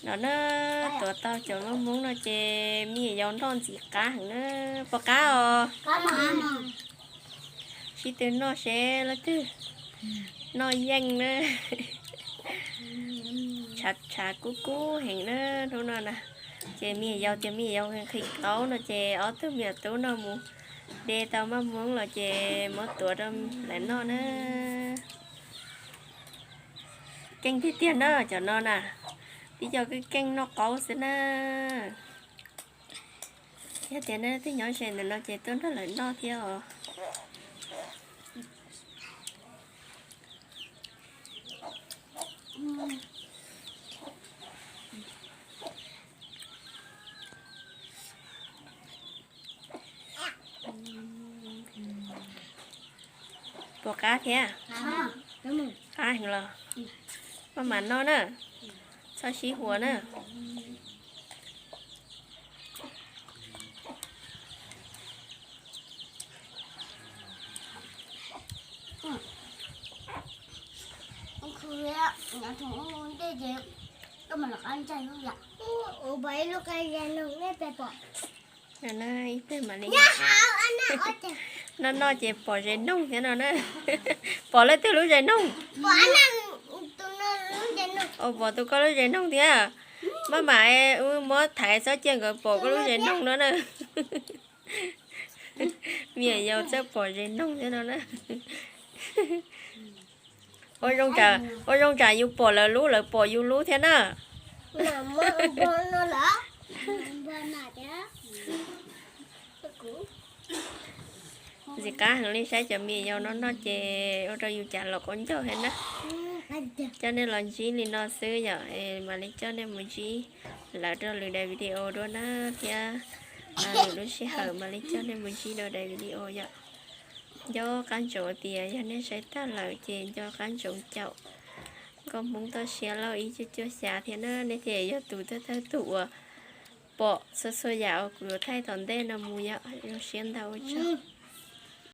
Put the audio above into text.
No na, tuav tau cov maj hmoob no ces me nyuam yaus noj ntxim qab heev na, puas qab os? Sib tw noj seb leej twg noj yeej na. Tshav kub kub heev na hnub no na. Ces me nyuam yaus ces me nyuam yaus nqhis qauv no ces ob tug me nyuam tub no mus de tau maj hmoob los ces muab tuav rau lawv noj na. Keej tiag tiag na cov no na, tib co keej keej noj qaub xwb na. Yog tias nej leej twg nyob ze ntawm no ces tuaj nrog lawv noj thiab os. Puas qab thiab? Qab heev los? Maj mam noj na, txhob sib huas na. Ib pliag mam li noj noj ces pom zes noog thiab no na. Pom leej twg lub zes noog? Pom tus koj lub zes noog thiab. Maj mam wb muab thaiv txhob cia nkawd pom koj lub zes noog no na. Me nyuam yaus txawj pom zes noog thiab no na. Ua zoo tsam yus pom lawv lub lawv pom yus lub thiab na. Ntxim qab heev li, saib cov me nyuam yaus no noj ces ua rau yus cas los qaub ncaug thiab na. Coj nej los ntsib li no xwb yom, mam li coj nej mus ntsib lawv rau lwm daim video dua na thiab. Lwm lub sij hawm mam li coj nej mus ntsib dua daim video yom. Nco qab ntsoov tias yog nej saib tag lawm ces nco qab ntsoov caum nkauj hmoob toj siab lauj ib cuaj cuaj xya thiab na, nej thiaj yog tus thawj thawj tug uas pom txhua txhua yam uas kuv yuav thaij tom ntej no mus yom. Zoo siab ntau ua tsaug.